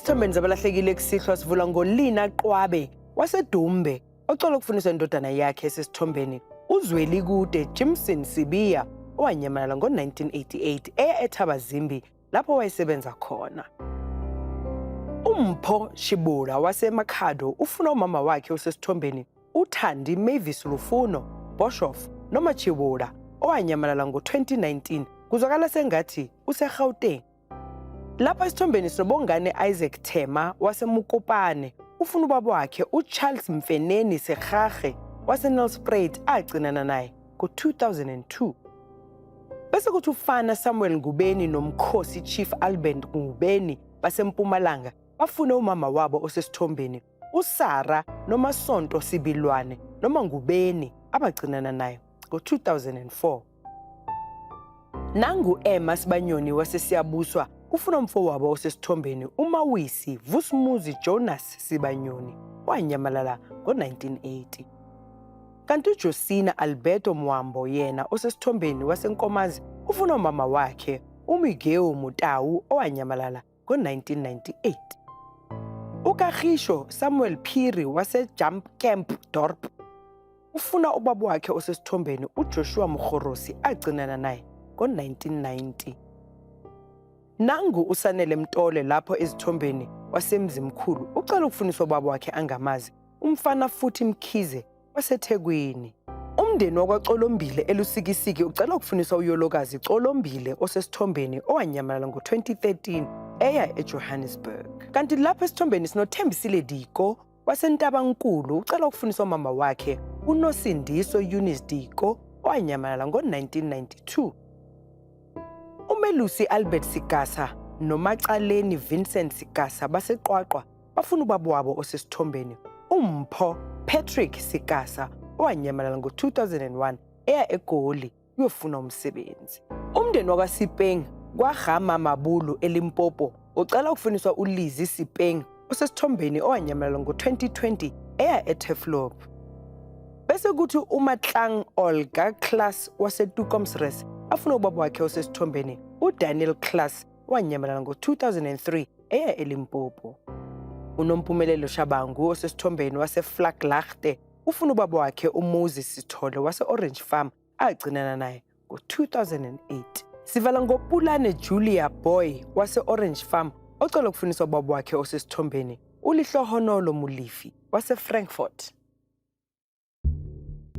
Esithombeni zabalahlekile kusihlwa sivula ngoLina Qwabe waseDumbe ocela ukufuniswa indodana yakhe esesithombeni uZwelikude Jimson Sibiya owanyamalala ngo-1988 eya eThabazimbi lapho wayesebenza khona. UMpho Shibula waseMakhado ufuna umama wakhe osesithombeni uThandi Mavis Lufuno Boshoff noma Chibula owanyamalala ngo-2019 kuzwakala sengathi useGauteng. Lapha esithombeni sinobongane Isaac Thema waseMukopane ufuna ubaba wakhe uCharles Mfeneni Sekgage waseNelspruit agcinana naye ngo-2002. Bese kuthi ufana Samuel Ngubeni nomkhosi Chief Albert Ngubeni baseMpumalanga bafune umama wabo osesithombeni uSara Nomasonto Sibilwane noma Ngubeni abagcinana naye ngo-2004. Nangu Emma Sibanyoni waseSiyabuswa ufuna umfowabo osesithombeni uMawisi Vusumuzi Jonas Sibanyoni wanyamalala ngo-1980. Kanti uJosina Alberto Mwambo yena osesithombeni waseNkomazi ufuna umama wakhe uMiguel Mutau owanyamalala ngo-1998. UKagisho Samuel Phiri waseJump Camp Dorp ufuna ubaba wakhe osesithombeni uJoshua Mkhorosi agcinana naye ngo-1990. Nangu uSanele Mtole lapho ezithombeni waseMzimkhulu ucela ukufuniswa ubaba wakhe angamazi umfana futhi Mkhize waseThekwini. Umndeni wakwaColombile eLusikisiki ucela ukufuniswa uYolokazi Colombile osesithombeni owanyamalala ngo-2013 eya eJohannesburg. Kanti lapha esithombeni sinoThembisile Diko waseNtabankulu ucela ukufuniswa umama wakhe uNosindiso Eunice Diko owanyamalala ngo-1992. Umelusi Albert Sigasa noMacaleni Vincent Sigasa baseQwaqwa bafuna ubaba wabo osesithombeni uMpho Patrick Sigasa owanyamalala ngo-2001 eya eGoli uyofuna umsebenzi. Umndeni wakwaSipeng kwaGama Mabulu eLimpopo ucela ukufuniswa uLizzy Sipeng osesithombeni owanyamalala ngo-2020 eya eTurfloop. Bese kuthi uMatlang Olga Klaas waseToekomsrus afuna ubaba wakhe osesithombeni uDaniel Klaas wanyamalala ngo-2003 eya eLimpopo. UNompumelelo Shabangu osesithombeni waseVlaklaagte ufuna ubaba wakhe uMoses Sithole wase-Orange Farm agcinana naye ngo-2008. Sivala ngoPulane Julia Boy wase-Orange Farm ocela ukufuniswa ubaba wakhe osesithombeni uLihlohonolo Mulifi waseFrankfurt.